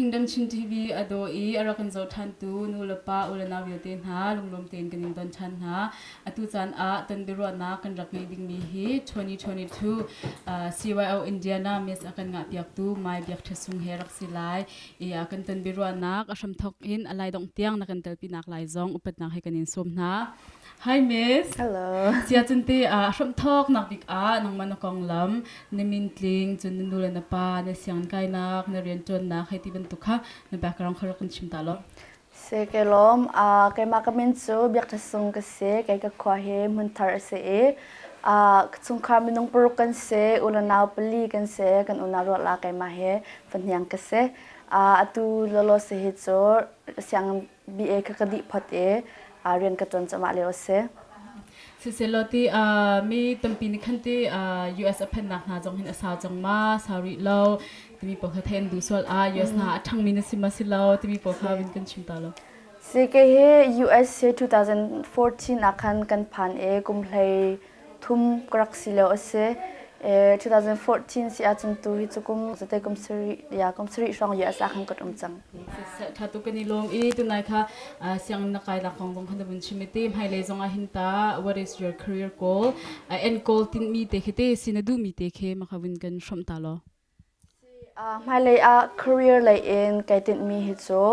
Kingdom Chin TV a daw i a rak kan zoh ṭhantu nu le pa u le nau vialte hna lunglawm tein kan in don ṭhan hna. Atu caan ah ton biaruahnak kan rak ngeih dingmi hi 2022 CYO Indiana Miss a kan ngahpiaktu Mai Biak Ṭha Sung he rak si lai. I kan ton biaruahnak a hramthawk in a lai dongh tiang na kan telpinak lai zong upatnak he kan in sawm hna. Hi Miss. Hello. Sia cunte a hramthawk nak bik ah nangmah na konglam na min tling cun na nu le na pa na sianginn kainak na rianṭuannak hei ti bantuk kha na background kha rak kan chim ta law. Si ke lawm keimah ka min cu Biak Ṭha Sung ka si kei ka khua hi Hmunthar a si i chungkhar minung paruk kan si u le nau pali kan si kan unau rual ah keimah hi fahniang ka si atu lawlaw si hi cu sianginn BA kha ka dih phot i rian ka ṭuan cuahmah lio a si. Siselaw ti mi tampi nih khan ti US a phannak hna zong hin a sau cang ma sau rih lo timi pawl kha theih an duh sual ah US hna a ṭhangmi na si ma si lo timi pawl kha vun kan chim ta lo. Si kei hi US hi 2014 ah khan kan phan i kum hlei thum ka rak si lio a si. 2014 si ahcun tu hi cu kum zate kum sarih ya kum sarih hrawng US ah khan kan um cang. Tha tu kan i lawm i tunai kha sianginn na kai lak kong zong khan na vun chim i ti hmailei zong ah hin ta what is your career goal end goal tinhmi te khi te si na duhmi te khi ma kha vun kan hrawmh ta law. Hmailei ah career lei in kai tinhmi hi cu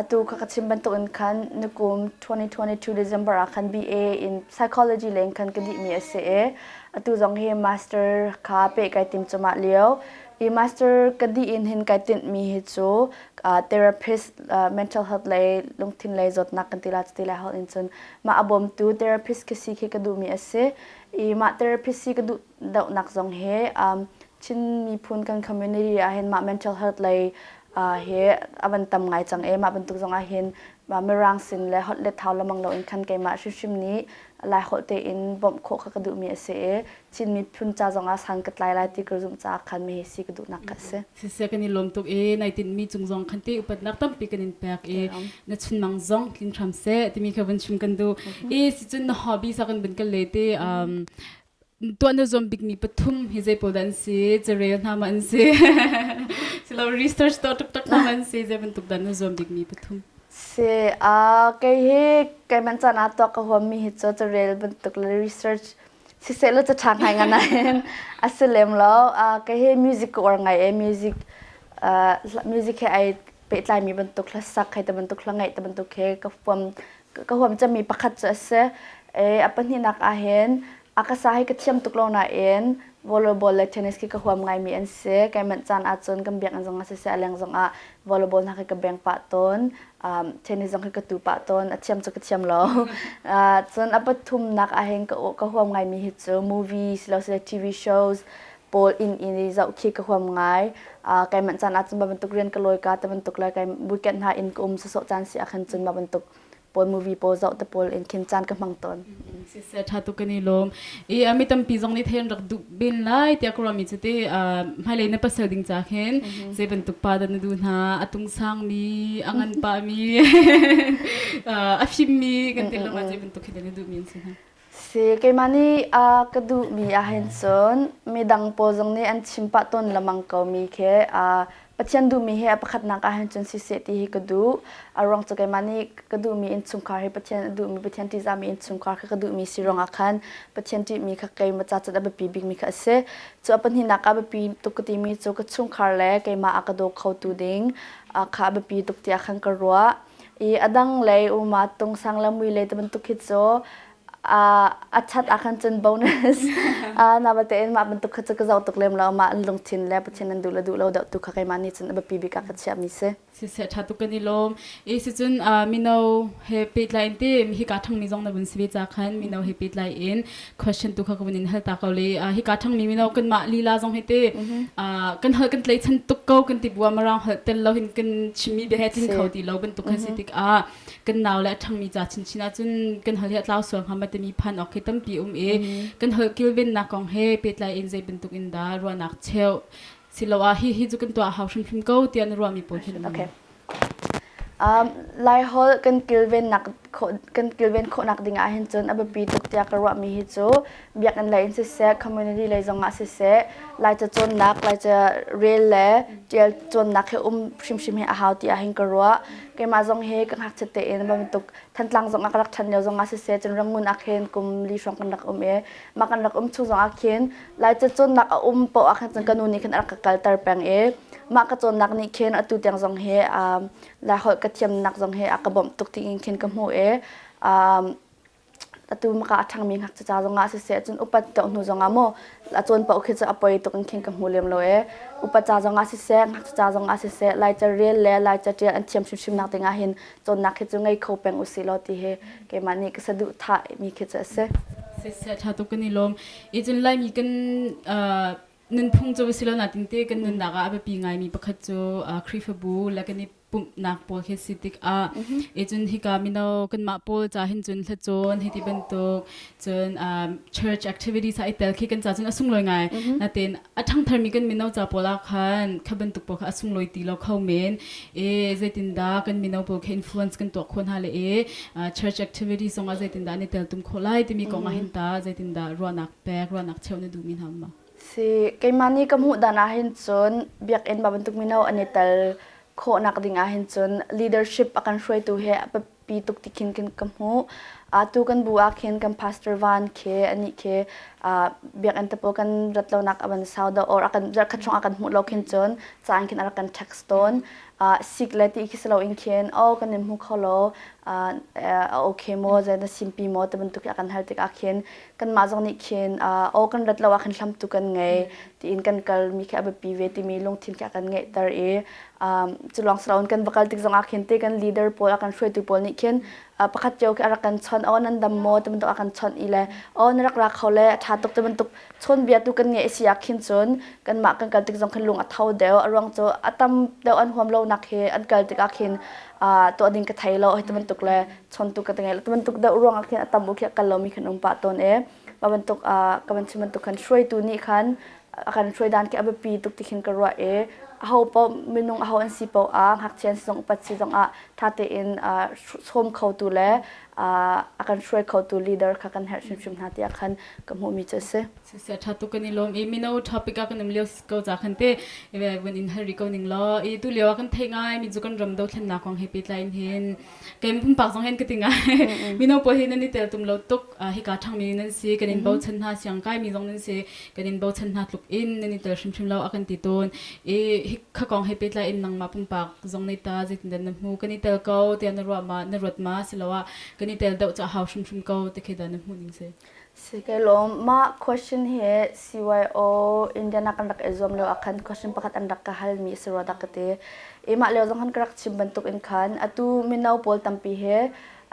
atu kha ka chim bantukin khan nikum 2022 December ah khan BA in psychology lei in khan ka dihmi a si i atu zong hi master kha peh kai tim cuahmah lio. I master ka dih in hin kai tinhmi hi cu therapist mental health lei lungthin lei zawtnak kan ti la ti lai holh in cun mah a bawmtu therapist ka si khi ka duhmi a si. I mah therapist si ka duh dohnak zong hi Chin miphun kan community ah hin mah mental health lei hi a van tam ngai cang e mah bantuk zong ah hin mirang sin le holh let thau lamang lo in khan keimah hrimhrim nih lai holh tein bawmh khawh kha ka duhmi a si i Chin miphun ca zong ah san ka tlai lai ti ka zumh caah khan mi hi si ka duhnak kha a si. Siseh kan i lawm tuk i nai tinhmi cung zong khan ti upatnak tampi kan in pek i na chunmang zong tling hram seh timi kha vun chim kan duh. I sicun na hobby sa kan vun kal le te tuah na zuam bikmi pathum hi zei pawl dah an si carel hna ma an si silo research tuah taktak hna ma an si zei bantuk dah na zuam bikmi pathum Si kei hi kei man caan ah tuah ka huammi hi cu carel bantuk le research siseh law ca ṭha ngai ngan nain a si lem lo kei hi music ka uar ngai e music music he ai pehtlaimi bantuk hlasak hei te bantuk hla ngaih te bantuk he ka huam ka huam cemmi pakhat cu a si. A pahnihnak ah hin a ka sa hi ka thiam tuk lo nain volleyball le tennis khi ka huam ngaimi an si. Kai manh caan ahcun kan biakinn zong ah siseh a leng zong ah volleyball hna khi ka beng pah tawn. Tennis zong khi ka tu pah tawn. A thiam cu ka thiam lo. Cun a pathumnak ah hin ka huam ngaimi hi cu movies silosile TV shows pawl inn in i zoh khi ka huam ngai. Kai manh caan ahcun bantuk rian ka lawi ka te bantuk le kai weekend hna inn ka um sawsawh caan si ah khan cun mah bantuk pawl movie pawl zoh te pawl in khin caan ka hmang tawn. Siseh ṭha tuk kan i lawm. I mi tampi zong nih then rak duh ben lai tiah ka ruahmi cu te hmailei na pasal ding ca khin zei bantuk pa dah na duh hna a tung sangmi a ngan pahmi a fimmi kan ti lo ma zei bantuk khi dah na duhmi an si hna. Si, keimah nih ka duhmi ahhin cun midang pawl zong nih an chim pah tawn lengmang komi khi Pathian duhmi hi a pakhatnak ahhin cun siseh ti hi ka duh. A ruang cu keimah nih ka duhmi innchungkhar hi Pathian a duhmi, Pathian ṭihzahmi innchungkhar kha ka duhmi si ruangah khan Pathian ṭihmi kha keimah ca cun a biapi bikmi kha a si. Cu a pahnihnak ah biapi tuk ka timi cu ka chungkhar le keimah a ka daw khotu ding kha a biapi tuk tiah khan ka ruah. I a dang lei uma tungsang le mui lei te bantuk khi cu a chat ah khan cun bonus na tein mah bantuk kha cu ka zoh tuk lem lo mah an lungthin le Pathian an duh le duh lo deuh tu kha keimah nih cun a biapi bik ah ka chiahmi si. Siseh ṭha tuk kan i lawm. I sicun mino he pehtlai in ti hika ṭhangmi zong na vun si ve ca khan mino he pehtlai in question tu kha ka vun in hal ta ko le hika ṭhangmi mino kanmah lila zong hi te kan hal kan tleichan tuk ko kan ti bua marang hal tel lo hin kan chimmi bia he tling kho ti lo bantuk kan si tikah kan nau le a ṭhangmi ca chinchin ahcun kan hal hi a tlau sual hnga ma timi phan awk hi tampi um i kan hal kilvennak kong he pehtlai in zei bantuk in dah ruahnak cheuh siloah hi hi cu kan tuah hau hrimhrim ko tiah na ruahmi pawl khi okay. Laiholh kan kilvennak kan kilven khawhnak ding ah hin cun a biapi tuk tiah ka ruahmi hi cu biakinn lei in siseh, community lei zong ah siseh, Laica cawnnak, Laica rel le ṭial cawnnak hi um hrimhrim hi a hau tiah hin ka ruah. Keimah zong hi ka ngakchiat tein bantuk Thantlang zong ah ka rak ṭhan lio zong ah siseh, cun Rangoon ah khin kum li hrawng kan rak um i mah kan rak um chung zong ah khin Laica cawnnak a um paoh ah khan cun ka nu nih khin a rak ka kalter peng i mah ka cawnnak nih khin atu tiang zong hi Laiholh ka thiamnak zong hi a ka bawmh tuk tiin khin ka hmuh i atu maka a ṭhangmi ngakchia ca zong ah siseh cun upat deuh hnu zong ah maw a cawn paoh khi cu a poi tuk in khin ka hmu lem lo i upat ca zong ah siseh ngakchia ca zong ah siseh Laica rel le Laica ṭial an thiam hrimhrim nak ding ah hin cawnnak hi cu ngei kho peng usih law ti hi keimah nih ka saduhthah mi khi cu a si. Siseh ṭha tuk kan i lawm. I cun Laimi kan nunphung cu si lo natin te kan nunnak ah a biapi ngaimi pakhat cu Khrihfabu le kan i pumhnak pawl khi si tikah i cun hika mino kanmah pawl ca hin cun hlacawn hi ti bantuk cun church activities ah i tel khi kan ca cun a sunglawi ngai. Natin a ṭhangtharmi kan mino ca pawl ah khan kha bantuk pawl kha a sunglawi ti lo kho men. E zeitindah kan mino pawl kha influence kan tuah khawh hna le e church activities zong ah zeitindah an i teltum khawh lai timi kong ah hin ta zeitindah ruahnak pek ruahnak cheuh na duhmi hna ma? Si, keimah nih ka hmuh dan ah hin cun biakinn ba bantuk mino an i tel khawhnak ding ah hin cun leadership a kan hruaitu he a biapi tuk ti khin khin ka hmuh. Atu kan bu ah khin kan pastor Van khi anih khi biakinn te pawl kan rat lonak a van sau deuh or a kan zarhkhat chung a kan hmuh lo khin cun caan khin a rak kan text tawn. Sik le ti khi si loin khin oh kan in hmu kho lo a okay maw zei na simpi maw ti bantuk hi a kan hal tikah khin kanmah zong nih khin aw kan rat lo ah khan hlamtu kan ngei tiin kan kal mi khi a biapi ve timi lungthin khi a kan ngeihter i cu lawng si loin kan va kal tik zong ah khin te kan leader pawl a kan hruaitu pawl nih khin pakhat cio khi a rak kan chawnh aw nan dam maw ti bantuk a kan chawnh i le aw na rak ra kho le a ṭha tuk ti bantuk chawnbia tu kan ngeih si ah khin cun kanmah kan kal tik zong khin lung a tho deuh a ruang cu a tam deuh an huam lonak hi an kal tikah khin tuah ding ka thei lo hi ti bantuk le chawntu ka ngei lo ti bantuk deuh ruangah khin a tam u khi a kal lomi khan um pah tawn e ma bantuk ka van chim bantuk khan hruaitu nih khan a kan hruai dan khi a biapi tuk ti khin ka ruah i aho paoh minung aho an si paoh ah ngakchia an si zong upat si zong ah ṭha tein sawm khotu le a kan hruai khotu leader kha kan herh hrimhrim hna tiah khan ka hmuhmi cu a si. Siseh ṭha tuk kan i lawm i mino topic ah kan um lio ko ca khan te vun in hal rih ko ning law i tu lio ah kan theih ngai mi cu kan ram dothlennak kong he pehtlai in hin kei pumpak zong hin ka ti ngai mino pawl hi nan i tel tum lo tuk hika ṭhangmi nan si kan in bochan hna siang kai mi zong nan si kan in bochan hna tluk in nan i tel hrimhrim lo a kan ti tawn i hi kha kong he pehtlai in nangmah pumpak zong nei ta zeitindah na hmu kan i tel ko tiah na ruah ma na ruat ma siloah kan i tel deuh cu a hau hrimhrim ko ti khi dah na hmuh ning si? Si kai lawm. Mah question hi CYO Indiana kan rak i zuam lio ah khan question pakhat an rak ka halmi a si rua dah ka ti. I mah lio zong khan ka rak chim bantuk in khan atu mino pawl tampi hi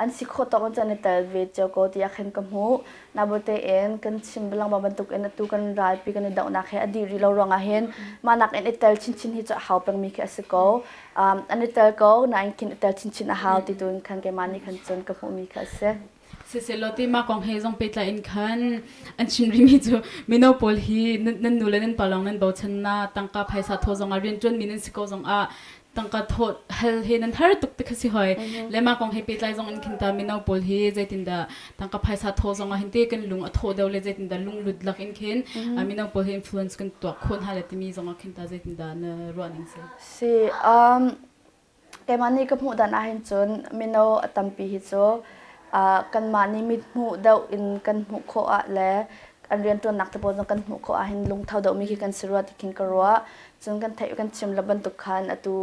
an si khawh tawk in cun an i tel ve cio ko tiah khin ka hmuh. Nabutein kan chim lengmang bantuk in atu kan ralpi kan i dohnak hi a dih rih lo ruangah hin mah nakin i tel chinchin hi cu a hau pengmi khi a si ko. An i tel ko nain khin i tel chinchin a hau ti tu in khan keimah nih khan cun ka hmuhmi kha a si. Siselaw ti mah kong he zong pehtlai in khan an chim rihmi cu mino pawl hi nan nu le nan pa lawng nan bochan na tangka phaisa thaw zong ah rianṭuanmi nan si ko zong ah tangka thawh hal he nan har tuk ti kha si hoi le mah kong he pehtlai zong in khin ta mino pawl hi zeitindah tangka phaisa thaw zong ah hin te kan lung a thawh deuh le zeitindah lunglut lak in khin mino pawl hi influence kan tuah khawh hna le timi zong ah khin ta zeitindah na ruah ning si? Si Keimah nih ka hmuh dan ahhin cun mino a tampi hi cu kanmah nih mithmuh deuh in kan hmuh khawh ah le an rianṭuannak te pawl zong kan hmuh khawh ahhin lungtho deuhmi khi kan si rua ti khin ka ruah. Cun kan theih kan chim lo bantuk khan atu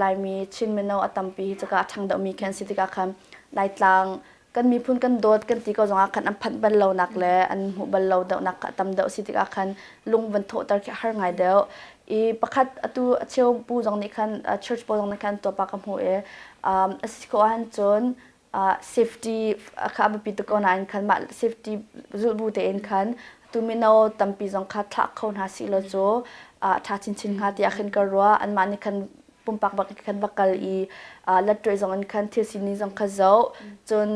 Laimi Chin mino a tampi hi cuka a ṭhang deuhmi khi an si tikah khan Laitlang kan miphun kan dawt kan ti ko zongah khan an phanh bal lonak le an hmuh bal lo deuhnak kha a tam deuh si tikah khan lung van thawhter khi a har ngai deuh. I pakhat atu a cheu bu zong nih khan church pawl zong nih khan tuah ka hmuh i a si ko ahcun cun safety kha a biapi tuk ko nain khan mah safety zulhbu tein khan tu mino tampi zong kha thlah kho hna sih law cu a ṭha chinchin hnga tiah khin ka ruah. Anmah nih khan pumpak bak khan va kal i latṭuai zong in khan thil sining zong kha zoh cun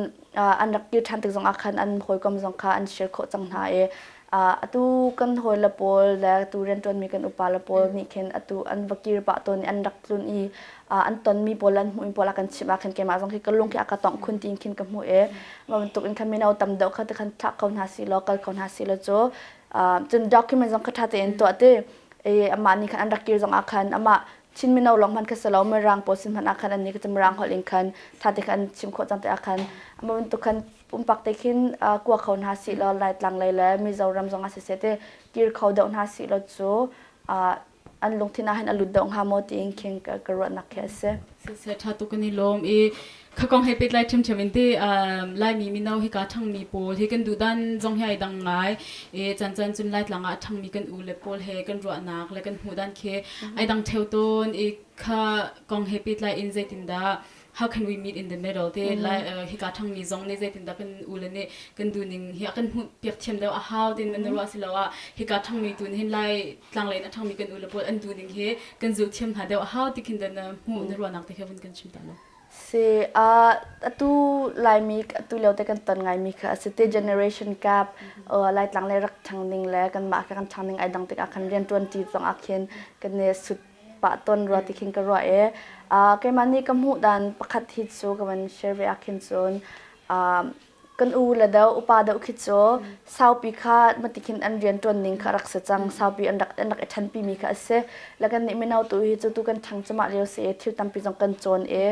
an rak kir ṭhan tik zong ah khan an hawikom zong kha an share khawh cang hna i. Atu kan hawile pawl le atu rianṭuanmi kan upa le pawl nih khin atu an va kir pah tawn i an rak tlun i an tonmi pawl le an hmuhmi pawl a kan chimh ah khin keimah zong khi ka lung khi a ka tongh khun tiin khin ka hmuh i mah bantuk in khan mino tam deuh kha ti khan thlah kho hna sih law kal kho hna sih law cu cun document zong kha ṭha tein tuah ti i amah nih khan an rak kir zong ah khan amah Chin mino lawng hmanh kha si lo Mirang pawl sin hmanh ah khan annih kha Mirang holh in khan ṭha te khan an chim khawh cang tikah khan amah bantuk khan pumpak te khin kua kho hna sih law Laitlang lei le Mizoram zong ah siseh te kir kho deuh hna sih law cu an lungthin ah hin a lut deuh hnga maw tiin khin ka ruahnak khi a si. Siseh ṭha tuk kan i lawm i Kha kong he pehtlai ṭhiamṭhiam in ti Laimi mino hika ṭhangmi pawl hi kan duhdan zong hi ai dang ngai. I caan cun Laitlang ah a ṭhangmi kan u le pawl he kan ruahnak le kan hmuhdan khi ai dang ṭheo tawn i kha kong he pehtlai in zeitindah how can we meet in the middle ti lai hika ṭhangmi zong nih zeitindah kan u le nih kan duhning hi a kan hmuh piak thiam deuh a hau tin nan ruah si lo ah hika ṭhangmi tu nih hin Lai tlang lei in a ṭhangmi kan u le pawl an duhning hi kan zulh thiam hna deuh a hau ti khin dan hmuh na ruahnak te kha vun kan chim ta lo. Si, atu Laimi atu lio te kan ton ngaimi kha a si te generation gap Laitlang le rak ṭhang ning le kanmah kha kan ṭhang ning ai dang tikah khan rianṭuan ṭi zong ah khin kan i sut pah tawn rua ti khin ka ruah i keimah nih ka hmuh dan pakhat hi cu ka van share ve ah khin cun kan u le deuh upa deuh khi cu saupi kha mati khin an rian ṭuan ning kha rak si cang saupi an rak i ṭhanpi mi kha a si le kan nih mino tu hi cu tu kan ṭhang cumah lio si i thil tampi zong kan cawn i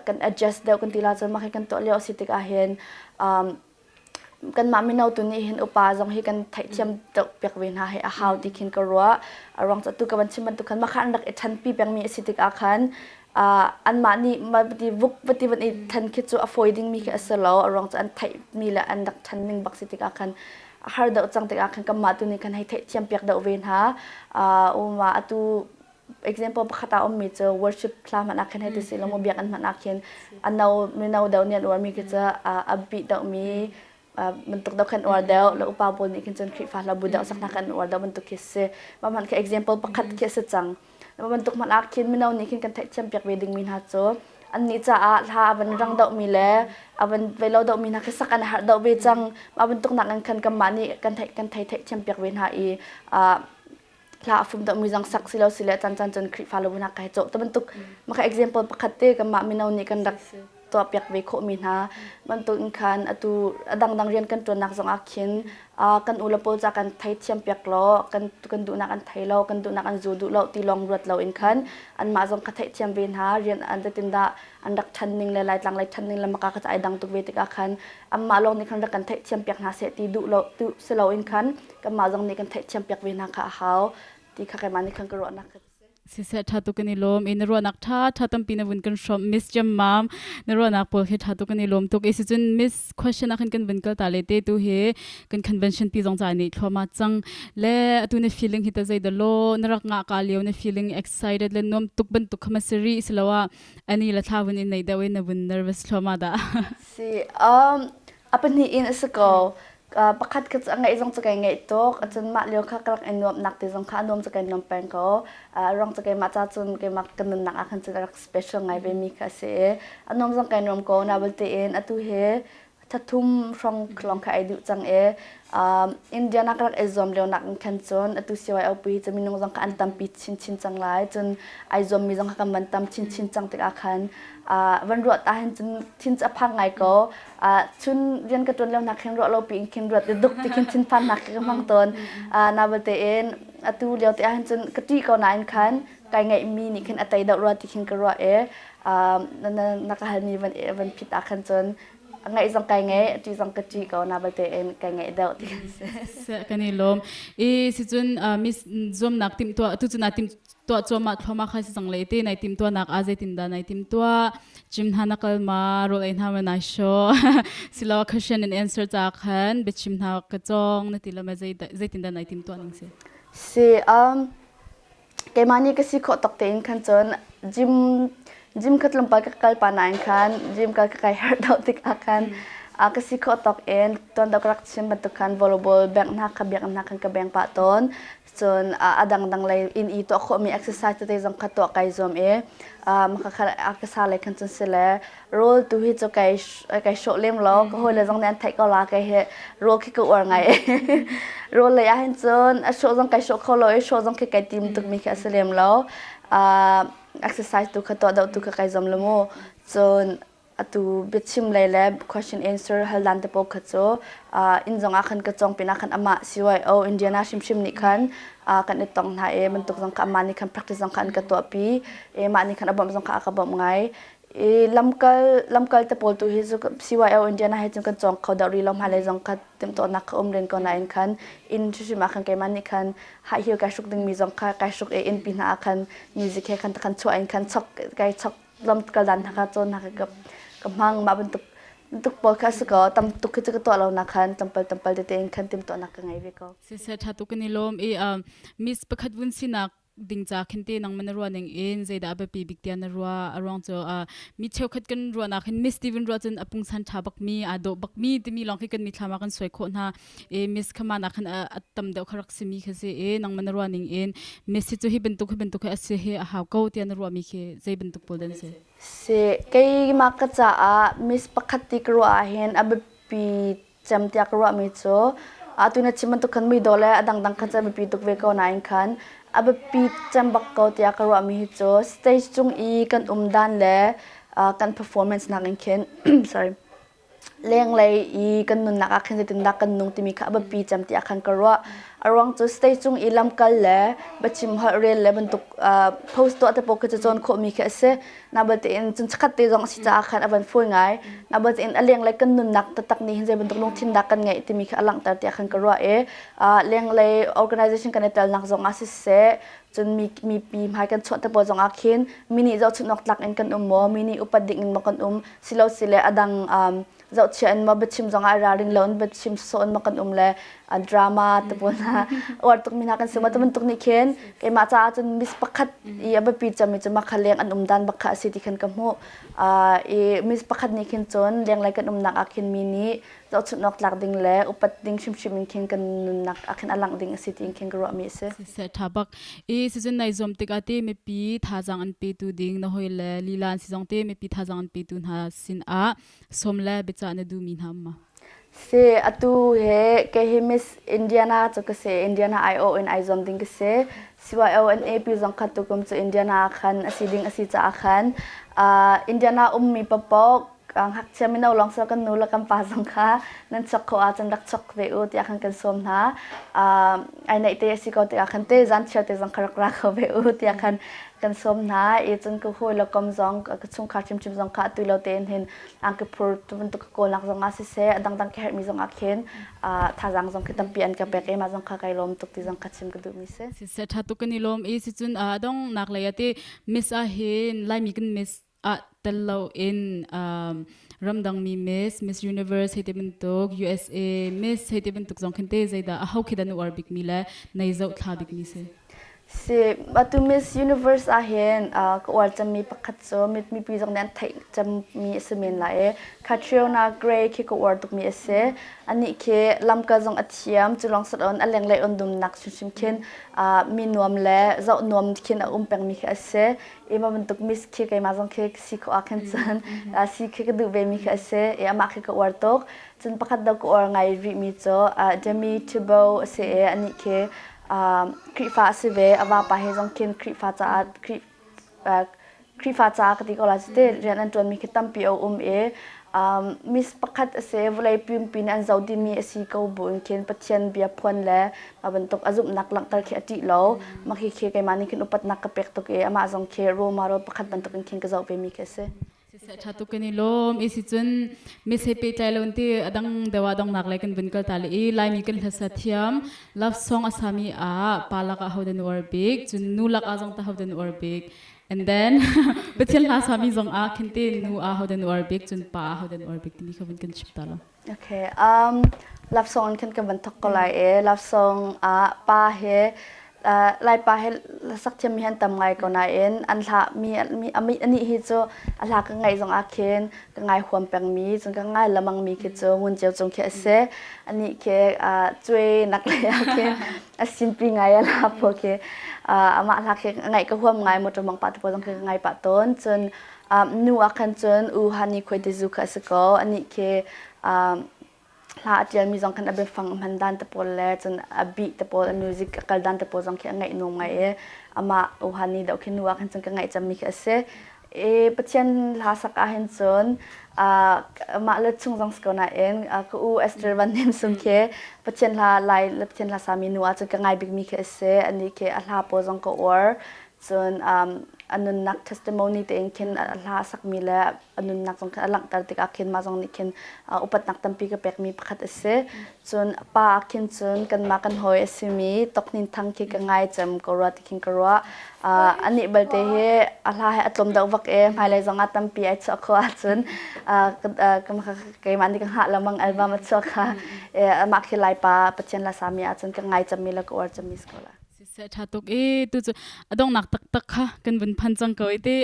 kan adjust deuh kan ti la cun mah khi kan tuah lio a si tikah hin kanmah mino tu nih hin upa zong hi kan theihthiam deuh piak ve hna hi a hau ti khin ka ruah. A ruang cu atu ka van chim bantuk khan mah kha an rak i ṭhanpi pengmi a si tikah khan anmah nih vati vuk vati van i than khi cu a fawi dingmi khi a si lo. A ruang cu an theihmi le an rak ṭhan ning bak si tikah khan a har deuh cang tikah khan kanmah tu nih khan hei theihthiam piak deuh ve hna. Uma atu example pakhat ah ummi cu worship hla hmanh ah khin hei ti si lo mu biakinn hmanh ah khin a no mino deuh nih an uarmi khi cu a bih deuhmi bantuk deuh khan uar deuh le upa pawl nih khin cun Khrihfa hla bu deuh saknak kan uar deuh bantuk khi si. Mah hmanh khi example pakhat khi a si cang. Mah bantuk hmanh ah khin mino nih khin kan theihthiam piak ve dingmi hna cu annih caah hla a van rang deuhmi le a van ve lo deuhmi hna khi sak an harh deuh ve cang. Mah bantuk nak in khan kanmah nih kan theih kan thei theihthiam piak ve hna i hla a fum deuhmi zong sak si lo si le caan caan cun Khrihfa lo nak kai cawh te bantuk maka example pakhat te kanmah mino nih kan rak tuahpiak ve khawhmi hna bantuk in khan atu a dangdang rian kan ṭuannak zong ah khin kan u le pawl ca kan theithiam piak law kan kan duhnak an thei lo kan duhnak an zu duh lo ti lawng ruat lo in khan anmah zong ka theihthiam ve hna. Rian an zeitin dah an rak ṭhan ning le Laitlang lei ṭhan ning le maka ka ai dang tuk ve tikah khan anmah lawng nih khan rak kan theihthiam piak hna seh ti duh lo tu si lo in khan kanmah zong nih kan theihthiam piak ve hna kha a hau ti kha keimah nih khan ka ruahnak kha. Siseh, ṭha tuk kan i lawm i na ruahnak ṭha ṭha tampi na vun kan hrawmh Miss Jammam. Na ruahnak pawl khi ṭha tuk kan i lawm tuk i sicun Miss question ah khan kan vun kal ta le te tu hi kan convention pi zong ca nih thluahmah cang le atu na feeling hi ta zei dah law na rak ngah ka lio na feeling excited le nuam tuk bantuk kha ma siri siloah ani la thla vun in nei deuh in na vun nervous thluahmah dah? Si, a pahnih in a si ko. Pakhat kha cu a ngaih zong cu kai ngaih tuk. Cun mah lio kha ka rak i nuamhnak ti zong kha a nuam cu kai nuam peng ko. A ruang cu keimah ca cun keimah ka nunnak ah khan cun a rak special ngai ve mi kha a si i a nuam zong kai nuam ko. Na tein atu hi thathum hrawng lawng kha ai duh cang i Indiana ka rak i zuam lio nak in khan cun atu CYOP cu minung zong kha an tampi chinchin cang lai. Cun ai zuammi zong kha kan van tam chinchin cang tikah khan van ruat ah hin cun thin cu a phang ngai ko. Chun rian ka ṭuan lio nak khin ruah lo piin khin ruat i duk ti khin thinphannak ka hmang tawn. Na belte in atu lio te ah hin cun ka ṭih ko nain khan kai ngaihmi nih khin a tei deuh rua ti khin ka ruah i na ka halmi van van phit ah khan cun ngaih zong kai ngeih, ṭih zong ka ṭih ko, na belte in kai ngaih deuh ti kan si. Kan i lawm. I sicun miss zuamnak timhtuah tu cun tim tuah cuahmah thluahmah kha si cang le te nai tim tuahnak a zeitin dah nai tim tuah gym hna na kal ma, rawl ei hna ma nai sho silo question and answer ca khan biachim hna ka cong na ti lo ma, zeitin dah nai tim tuah ning si? Si, keimah nih ka si khawh tok tein khan cun gym gym kha tlawmpal ka kal pa nain khan gym kal ka kai harh deuh tikah khan. Ka si khawh tawk in tuan deuh ka rak chim bantuk khan volleyball bengh hna kha biakinn hna khan ka beng pah tawn. Cun a dangdang lei inn i tuah khawhmi exercise tete zong kha tuah kai zuam i ka sa lei khan cun si le rawl tu hi cu kai kai hrawh lem lo. Ka hawile zong nih an theih ko la kei hi rawl khi ka uar ngai. Rawl lei ah hin cun a hrawh zong kai hrawh kho lo i hrawh zong khi kai tim tukmi khi a si lem lo. Exercise tu kha tuah deuh tu kha kai zuam lo mu. Cun atu biachim lei le question answer hal dan te pawl kha cu inn zong ah khan ka cawng pinah khan amah CYO Indiana hrimhrim nih khan kan i tong hna i bantuk zong kha amah nih khan practice zong kha an ka tuahpi i mah nih khan a bawmh zong kha a ka bawmh ngai. I lamkal lamkal te pawl tu hi cu CYO Indiana he cun kan cawng kho deuh rih lo, hmailei zong kha timhtuahnak ka um len ko nain khan inn hrimhrim ah khan keimah nih khan high heel kai hruk dingmi zong kha kai hruk i innpi hna ah khan music he khan khan chuah in khan chok kai chok lam kal dan hna kha cawn hna ka ka hmang. Mah bantuk tuk pawl kha si ko, tam tuk khi cu ka tuah lo nak khan tampal tampal tete in khan timtuahnak ka ngei ve ko. Siseh, tha tuk kan i lawm i Miss pakhat vun sinak ding ca khin te nang man ruah ning in zeidah a biapi bik tiah na ruah? A ruang cu mi cheukhat kan ruahnak hin Miss Steven ruah cun a pungsan tha bak mi aa dawh bak mi timi lawng khi kan mithlam ah kan suai khawh hna e. Miss khaman ah khan a tam deuh kha rak simi kha si e. Nang man ruah ning in Miss hi cu hi bantuk hi bantuk hi a si hi a hau ko tiah na ruah mi khi zei bantuk pawl dan si? Si, keimah ka caah Miss pakhat ti ka ruah ahhin a biapi cem tiah ka ruahmi cu atu na chim bantuk khan muidawh le a dangdang khan cu a biapi tuk ve ko nain khan a biapi cem bak ko tiah ka ruahmi hi cu stage cung i kan um dan le kan performance nak in khin sorry lenglei i kan nunnak ah khin zeitindah kan nung timi kha a biapi cem tiah khan ka ruah. A ruang cu stage cung i lamkal le biachim holh rel le bantuk post tuah te pawl khi cu cawn khawhmi khi a si. Na batein cun chakhat te zong a si caah khan a van fawi ngai. Na batein a lenglei kan nunnak taktak nih hin zei bantuk lungthin dah kan ngeih timi kha a langhter tiah khan ka ruah i lenglei organization kan i telnak zong ah siseh, cun mi mipi hmai kan chuah te pawl zong ah khin mi nih zohchunh awk tlak in kan um maw, mi nih upat ding in maw kan um, silo sile a dang zohchia in maw biachim zong ah ralring lo in biachim sawsawh in maw kan um le drama te pawl hna uar tukmi hna kan si maw, bantuk nih khin keimah caah cun miss pakhat i a biapi cemmi cu mah kha leng an um dan bak kha a si ti khan ka hmuh. I miss pakhat nih khin cun lenglei kan umnak ah khin mi nih zohchunh awk tlak ding le upat ding hrimhrim in khin kan nunnak ah khin a langh ding a si tiin khin ka ruahmi a si. Siseh, tha bak i sizun nai zuam tikah te mipi thazaang an petu ding na hoi le lila an si zong te mipi thazaang an petu hna sin ah sawm le biacah na duhmi hna um ma? Si, atu he kei hi Miss Indiana cu ka si. Indiana IO in ai zuam ding ka si. CYO NAP zong kha tukum cu Indiana khan a si ding a si caah khan Indiana ummi papaw ngakchia mino lawng si kan nu le kan pa zong kha nan chok kho ahcun rak chok ve u tiah khan kan sawm hna. Ai naih te a si ko tikah khan te zan chiar te zong kha rak ra kho ve u tiah khan kan sawm hna. I cun ka hawi le kom zong ka chungkhar hrimhrim zong kha atu lo tein hin angki phur bantuk ka kawlnak zong ah siseh, a dangdang ka herhmi zong ah khin thazaang zong khi tampi an ka pek i mah zong kha kai lawm tuk ti zong kha chim ka duhmi si. Siseh, tha tuk kan i lawm i sicun dong nak lei ah ti miss ah hin Laimi kan miss ah tel lo in ramdang mi miss Miss Universe hei ti bantuk, USA miss hei ti bantuk zong khin te zeidah a ho khi dan uar bik mi le nei zoh thla bik mi si? Si, atu Miss Universe ahhin ka uar cemmi pakhat cu mipi zong nih an theih cemmi a si men lai i Catriona Gray khi ka uar tukmi a si. Anih khi lamkal zong a thiam, cu lawng si loin a lenglei on dumnak hrimhrim khin mi nuam le zoh nuam khin a um pengmi khi a si. I mah bantuk Miss khi keimah zong khi si khawh ah khin cun si khi ka duh vemi khi a si i amah khi ka uar tuk. Cun pakhat deuh ka uar ngai rihmi cu Demi Thibault a si i anih khi Khrihfa a si ve. A vapa he zong khin Khrihfa caah Khrihfa caah ka ti ko lai cu te rian an ṭuanmi khi tampi a um i miss pakhat a si, vawlei pumpi nih an zoh dihmi a si ko buin khin Pathian bia phuan le mah bantuk a zumhnak langhter khi a ṭih lo. Mah khi khi keimah nih khin upatnak ka pek tuk i amah zong khi role model pakhat bantuk in khin ka zoh vemi khi a si. Siseh, ṭha tuk kan i lawm. I sicun mis he pehtlai lo ti a dang deuh ah donghnak lei kan vun kal ta le i Laimi kan hlasa thiam love song a sami ah pa lak ah hodah na uar bik, cun nu lak ah zong ta hodah na uar bik, and then Pathian hla sami zong ah khin te nu ah hodah na uar bik, cun pa ah hodah na uar bik timi kha vun kan chim ta lo. Okay. Love song in khan kan van thok ko lai i love song ah pa he. Laipa he hlasak thiammi hi an tam ngai ko nain an hla mi mi anih hi cu a hla ka ngaih zong ah khin ka ngai huam pengmi cun ka ngai lamang mi khi cu Ngun Ceu Cung khi a si. Anih khi cuai nak lei ah khin a sinpi ngai a hla pawl khi amah hla khi ngaih ka huam ngai motor mang pah te pawl zong khi ka ngai pah tawn. Cun nu ah khan cun U Hani Khuai Te Zu kha a si ko. Anih khi hla a ṭialmi zong khan a biafang a hman dan te pawl le cun a beat te pawl a music a kal dan te pawl zong khi a ngaih nuam ngai i amah Uhani deuh khi nu ah khan cun ka ngaih cemmi khi a si. I Pathian hla sak ah hin cun mah le chung zong si ko nain ka u Esther Van Hnem Sung khi Pathian hla Lai le Pathian hla sami nu ah cun ka ngai bikmi khi a si. Anih khi a hla pawl zong ka uar. Cun a nunnak testimony tein khin a hla a sakmi le a nunnak zong khin a langhter tikah khin mah zong nih khin upatnak tampi ka pekmi pakhat a si. Cun pa ah khin cun kanmah kan hawi a simi Toknin Thang khi ka ngai cem ko rua ti khin ka ruah. Anih balte hi a hla hi a tlawm deuh vak i hmailei zong ah tampi ai chuah khawh ahcun keimah nih ka hngah lengmang album a chuah kha amah khi Laipa Pathian la sami ahcun ka ngai cemmi le ka uar cemmi si ko la. Siseh ṭha tuk i tu cu a donghnak taktak kha kan vun phan cang ko i ti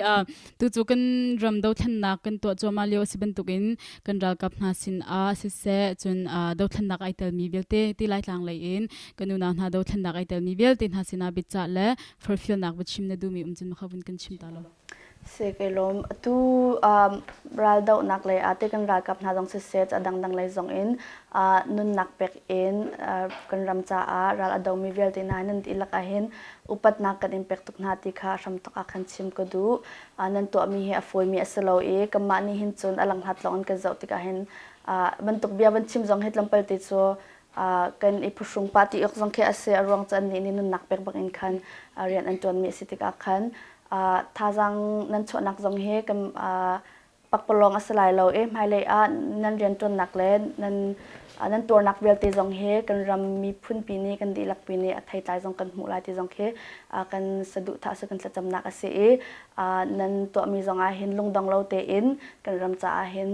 tu cu kan ram dothlennak kan tuah cuahmah lio a si bantukin kan ralkap hna sin ah siseh cun dothlennak ai telmi vialte ti Laitlang lei in kan unau hna dothlennak ai telmi vialte hna sinah biacah le forhfialnak va chim na duhmi um cun makha vun kan chim ta lo. Si kai lawm. Atu raldohnak lei ah te kan ralkap hna zong siseh a dangdang lei zong in nunnak pek in kan ram caah ral a domi vialte hna nan dihlak ahhin upatnak kan in pek tuk hna ti kha hramthok ah khan chim ka duh. Nan tuahmi hi a fawimi a si lo i kanmah nih hin cun a langhlat lawng in kan zoh tikah hin bantuk bia van chim zong hi tlawmpal te cu kan i phuhrung pah ti awk zong khi a si. A ruang cu annih nih nunnak pek bak in khan rian an ṭuanmi a si tikah khan thazaang nan chuahnak zong hi kan pakpalawng a si lai lo i hmailei ah nan rianṭuannak le nan nan tuarnak vialte zong hi kan ram miphunpi nih kan dihlakpi nih a theitlai zong kan hmuh lai ti zong khi kan saduhthah si kan thlacamnak a si i nan tuahmi zong ah hin lungdong lo tein kan ram caah hin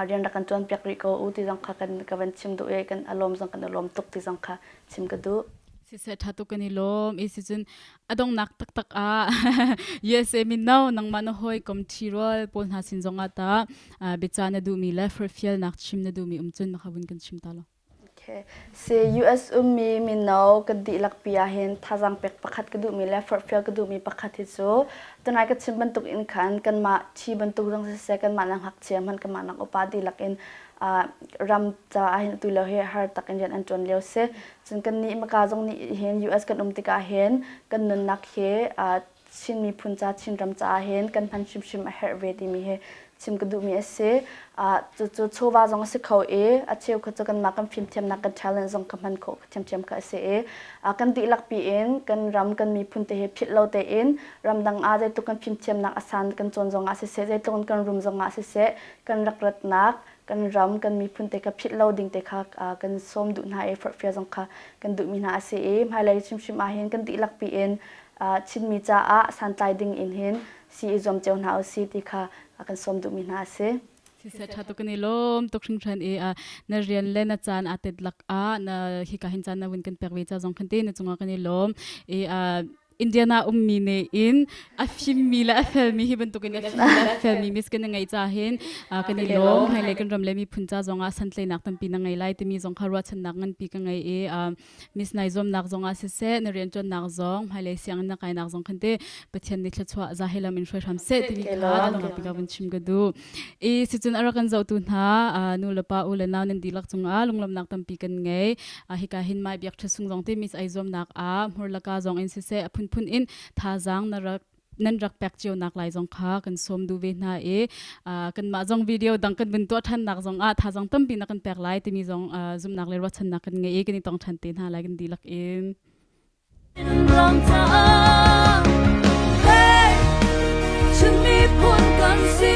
rian rak kan ṭuanpiak rih ko u ti zong kha kan ka van chim duh i kan a lawm zong kan i lawm tuk ti zong kha chim ka duh. Siseh ṭha tuk kan i lawm. I sicun a donghnak taktak ah USA mino nangmah na hawi kom ṭhirual pawl hna sin zong ah ta biaca na duhmi le forhfialnak chim na duhmi um cun maka vun kan chim ta lo. Okay. Si US ummi mino kan dihlak pi ahhin thazaang pek pakhat ka duhmi le forhfial ka duhmi pakhat hi cu tunai ka chim bantuk in khan kanmah thi bantuk zong siseh kanmah nak ngakchia hmanh kanmah nak upa dihlak in ram caah hin atu lio hi har tak in rian an ṭuan lio si. Cun kannih maka zong nih hin US kan um tikah hin kan nunnak hi Chin miphun ca Chinram caah hin kan hman hrimhrim a herh ve timi hi chim ka duhmi a si. Cucu chawva zong a si kho i a cheu kha cu kanmah kan fimthiamnak kan talent zong ka hman khawh ṭhiamṭhiam kha a si i kan dihlak piin kan ram kan miphun te hi philh lo tein ramdang ah zeitluk kan fimthiamnak a san kan cawn zong ah siseh zeitluk in kan rum zong ah siseh kan rak ratnak kan ram kan miphun te kha philh lo ding te kha kan sawm duh hna i forhfial zong kha kan duhmi hna a si i hmailei hrimhrim ah hin kan dihlak piin Chinmi caah santlai ding in hin si i zuam cio hna usih ti kha kan sawm duhmi hna a si. Siseh ṭha tuk kan i lawm tuk hringhran i na rian le na caan aa tet lak ah na hika hin caan na vun kan pek ve ca zong khan te na cungah kan i lawm i Indiana ummi ne in a fimmi le a felmi hi bantukin a fimmi le a felmi mis kan ngei ca hin kan i lawm hmailei kan ram le miphun ca zong ah santleinak tampi na ngei lai timi zong kha ruahchannak nganpi ka ngei i Miss nai zuamnak zong ah siseh na rianṭuannak zong hmailei sianginn na kainak zong khan te Pathian nih thluachuah zahilam in hruai hram seh timi kha dongak bik ah vun chim ka duh. I sicun a rak kan zohtu hna nu le pa u le nau nan dihlak cungah lunglawmhnak tampi kan ngei. Hika hin mai biak ṭha sung zong te Miss ai zuamnak ah hmurlaka zong in siseh a phunphun in thazaang na rak nan rak pek cio nak lai zong kha kan sawm duh ve hna i kanmah zong video dang kan vun tuah ṭhan nak zong ah thazaang tampi na kan pek lai timi zong zumhnak le ruahchannak kan ngei i kan i tong ṭhan te hna lai kan dihlak in. Hey, Chin miphun kan si.